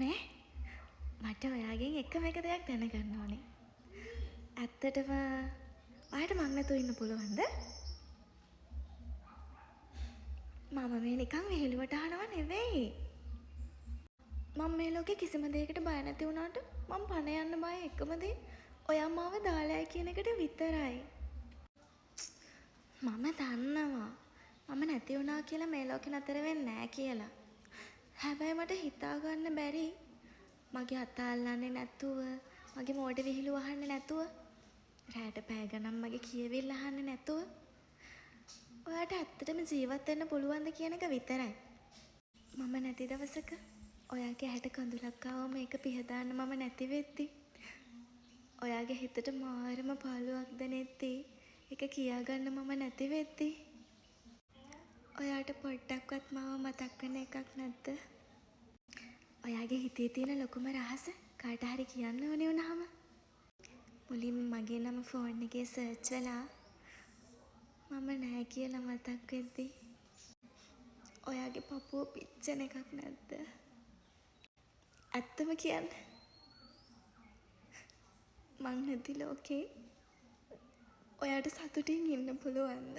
මේ මට ඔයාගෙන් එකම එක දෙයක් දැනගන්න ඕනේ. ඇත්තටම ඔයාට මං නැතුව ඉන්න පුළුවන්ද? මම මේ නිකන් විහිළුවට අහනව නෙවෙයි. මං මේ ලෝකේ කිසිම දෙයකට බය නැති වුණාට මං පණ යන්න බය එකම දේ ඔයා මාව දාලා යයි කියන එකට විතරයි. මම දන්නවා මම නැති වුණා කියලා මේ ලෝකේ නතර වෙන්නේ නෑ කියලා. හැබැයි මට හිතා ගන්න බැරි මගේ අත අල්ලන්නේ නැතුව, මගේ මෝඩ විහිළු අහන්නේ නැතුව, රෑට පැය ගණන් මගේ කියවිල්ල අහන්නේ නැතුව ඔයාට ඇත්තටම ජීවත් වෙන්න පුළුවන්ද කියන එක විතරයි. මම නැති දවසක ඔයාගේ ඇහැට කඳුලක් ආවම ඒක පිහ දාන්න මම නැති වෙද්දි, ඔයාගේ හිතට මාරම පාළුවක් දැනෙද්දි ඒක කියා ගන්න මම නැති වෙද්දි, ඔයාට පොඩ්ඩක්වත් මාව මතක් වෙන එකක් නැද්ද? ඔයාගේ හිතේ තියෙන ලොකුම රහස කාට හරි කියන්න ඕනේ වුණාම මුලින්ම මගේ නම ෆෝන් එකේ සර්ච් වෙලා මම නෑ කියලා මතක් වෙද්දි ඔයාගේ පපුව පිච්චෙන එකක් නැද්ද? ඇත්තම කියන්න. මං නැති ලෝකේ ඔයාට සතුටින් ඉන්න පුළුවන්ද?